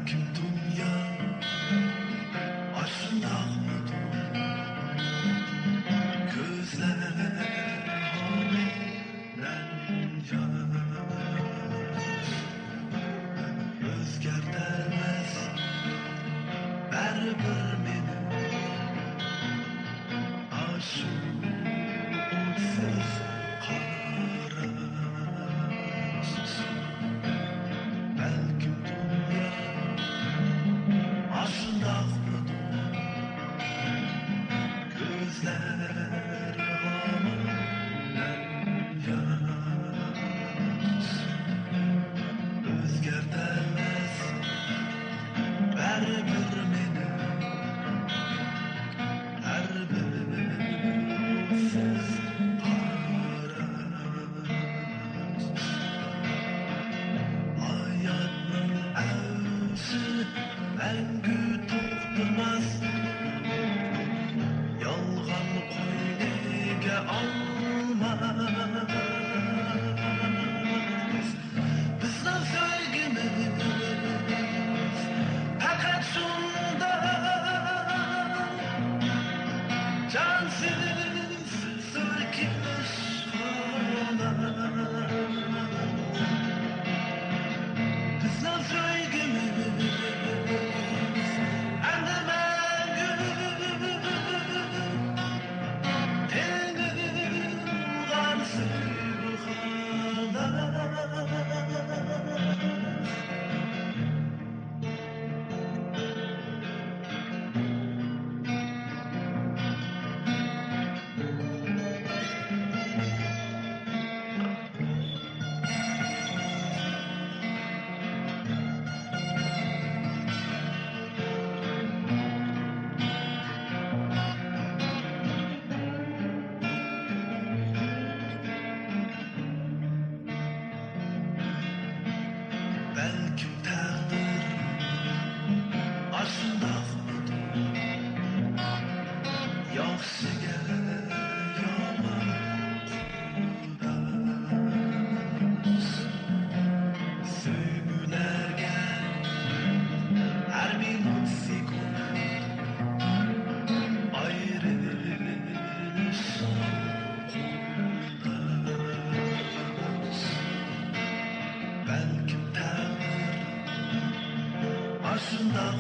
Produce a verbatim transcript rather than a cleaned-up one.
بەلكىم دۇنيا ئاشۇنداقمىدۇ؟ كۆزلەر ھامان مەن ياش، ئۆزگەرتەلمەس بەرىبىر مېنى ئاشۇ ئوتسىز قاراش. بەلكىم دۇنيا ئاشۇنداقمىدۇ؟ كۆزلەر ھامان ياش، ئۆزگەرتەلمەس بەرىبىر مېنى، ھەربىر سىز قاراش. ھاياتنىڭ ئەۋزى مەڭگۈ توختىماس، يالغان قوينىگە ئالماس. بىزنىڭ سۆيگۈمىز پەقەت شۇنداق جانسىز سۈركىلىش خالاس. بىزنىڭ سۆيگۈمىز ئەمدى مەڭگۈ تىڭىلغان سۆيگۈ خالاس. بەلكىم تەقدىر ئاشۇنداقمىدۇ؟ ياخشىگە يامان قۇداش. سۆيگۈلەرگە ھەر مىنۇت سېكۇنت ئايرىلىش. بەلكىم تەقدىر ئاشۇنداق